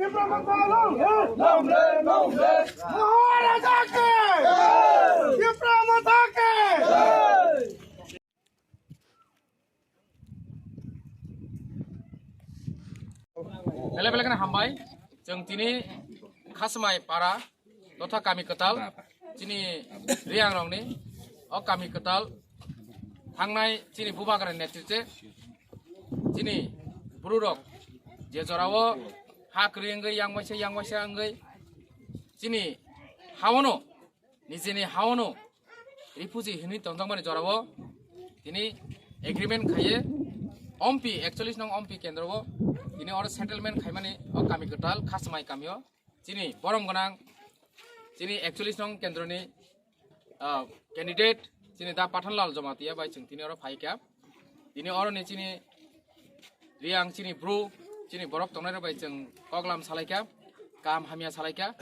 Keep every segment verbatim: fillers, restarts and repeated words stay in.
Tipra Motha long live! Long live, long live! Maharaja ki! Tipra Motha ki! Belai belai kheno hambai. Chwng tini Khasmai para totha kami kwtal chini Riang rokni o kami kwtal thangnai chini Bubagrani netritwe chini bwrwirok je jorao ha kwrwi wngwi yang waisa yang waisa wngwi chini haono nijini haono refugee hinwi tongjakmani jorao tini agreement khaiye ompi ekchollish nong ompi kendro o tini oro settlement khaimani o kami kwtal Khasmai kamio chini borom gwnang chini ekchollish nong kendroni ah, candidate chini da Pathanlal Jamatia bai chwng tini oro phaikha tini oro ni chini Riang chini bru chini borok tongnai rok bai chwng koklam salaikha kaham hamya salaikha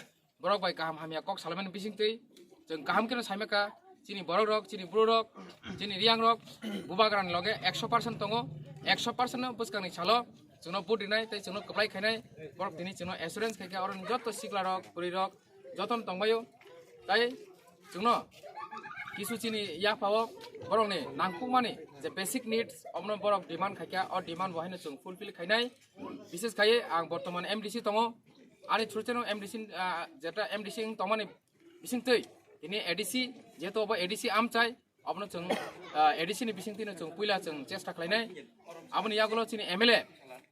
borok bai kaham hamya kok salaimani bisingtwi chwng kaham kheno saimakha chini borok rok chini bru rok chini Riang rok Bubagrani loge ekso percent tongo ekso percent no bwskangni salo chwngno vote rinai tei chwngno kwplai khainai borok tini chwngno assurance khaikha oro joto sikla rok bwrwi rok jotono tongbaio tei chwngno kisu chini yaphao borokni nangkukmani je basic needs omono borok demand khaikha o demand bo haino chwng fulfill khainai bises khaiye ang bortoman M D C tongo ani through cheno M D C ah, jeta M D C wng tongmani bisingtwi tini A D C jehetu obo A D C amchai obono chwng ah, A D C ni bisingtwino chwng puila chwng chesta khlainai aboni yagulo chini M L A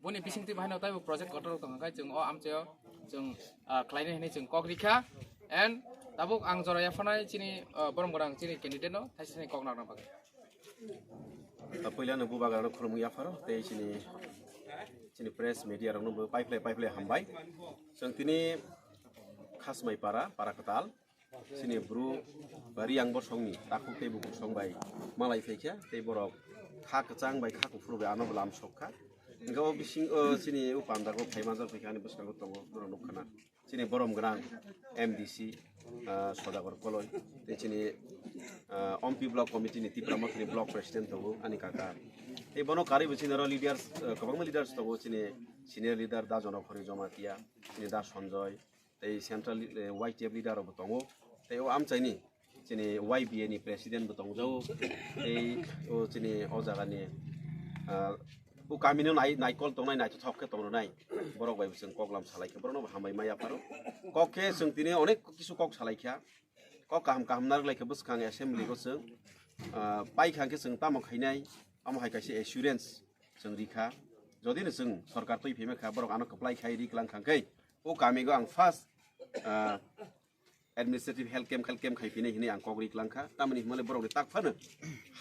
boni bisingtwi bahaino taibo project kotor tongkha chwng o amchaio chwng ah, khlainai hinwi chwng kok rikha and tabuk ang jora yaphanai chini ah, borom gwnang chini candidate no thaisani kok narwkna bagwi. Puila no Bubagrano khulumwi yapharo tei chini chini press media rokno bo paiplai paiplai hambai. Chwng tini Khasmai para para kwtal chini bru bari ang bosongni takhuk tei bukhuk song bai malai phaikha tei borok kha kwchang bai kha kuphur bai ano bwlam sokha. Hingke o bising o chini o pandago phai manjak phaikha ani bwskango tongo norok nukha na. Chini borom gwnang M D C ah, Sodagar Koloi tei chini ah, Ompi Block Committee ni Tipra Mothani Block President tongo ani kaka. Tei bono karwi bo chini oro leaders ah, kwbangma leaders tongo chini senior leader da Jonokhori Jamatia, chini da Sanjoy tei central eh, Y T F leader rok bo tongo tei o amchaini chini Y B A ni president bo tongjago tei o chini o jaga ni ah, o kami no nai naikol tongnai naithothok khe tongnai borok bai bo chwng koklam salai khe borok no bo hambai maya pharo kok khe chwng tini onek kisu kok salai kha kok kaham kaham narwk lai khe bwskang assembly o chwng ah, pai kha khe chwng tamo khainai amo hai kaisa assurance chwng rikha jodi no chwng sorkar twi phima kha borok ano kwplai khai ri klang kha khe o kami go ang first ah, administrative health camp health camp khai phinai hinwi ang kok ri klang kha tamoni himale borok ni tak phano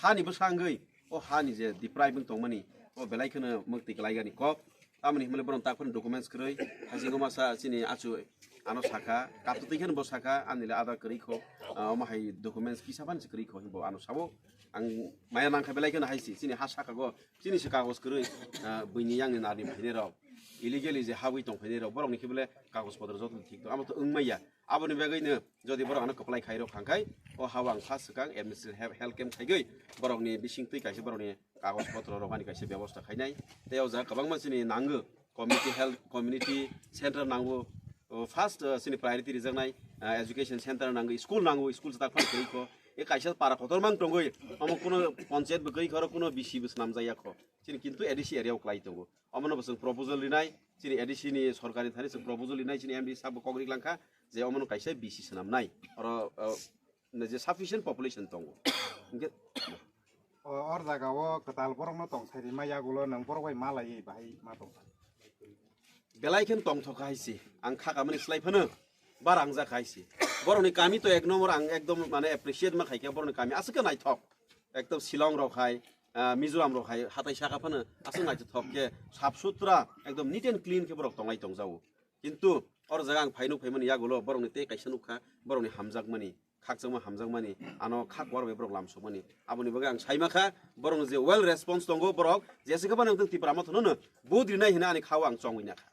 hani bwsangwi o hani je deprive wng tongmani o belai kheno mwktwi kwlai gani kok tamoni himale borok tak phano documents kwrwi haisingo masa chini achu ano sakha kaptwi kheno bo sakha ani le ada kwrwi kho ah, omo hai documents kisa phano se kwrwi kho hinbo ano sabo ang maya nangkha belai kheno haisi chini ha saka go chini se kagos kwrwi ah, buini yangni narni phainai rok illegally je habwi tong phainai rok borok ni khe bele kagos potro joto thik tong amo to wng maya. Aboni bagwino jodi borok ano kwplai khairok hangkhai o hao ang first swkang administrative health camp khaigwi borokni bisingtwi kaisa borokni kagoj potro rokmani kaisa bebosta khainai tei o jaga kwbangma chini nango community health community center nango o first uh, chini priority rijaknai uh, education center nango school nango school jata phano kwrwi kho e kaisa para kotor mang tongwi omo kuno panchayat bo kwrwi kho oro kuno B C bo swnamjak ya kho chini kintu A D C area o kwlai tongo omono bo chwng proposal rinai chini A D C ni sorkar ni thani chwng proposal rinai chini M D sabo kok ri langkha je omono kaisa B C swnamnai oro uh, je sufficient population tongo. Hingke o or jaga o kwtal borok no tong sai rima yagulo nang borok bai ma lai bahai ma tong sai. Belai khen tong thok hai si ang kha kamani slai phano bar ang jak hai si borok ni kami to ek number ang ekdom mane appreciate ma khai khe borok ni kami aswk khe naithok ekdom Shillong rok hai ah, Mizoram rok hai hatai saka phano aswk naithok khe sap sutra ekdom neat and clean khe borok tonglai tong jago kintu or jaga ang phainuk phaimani yagulo borok ni tei kaisa nukha borok ni hamjakmani khakchangma hamjakmani ano khak warwi borok lamsokmani aboni bagwi ang saima kha borok je well response tongo borok jese khe bano Tipra Motha no vote rinai hina ani khao ang chongwi nakha.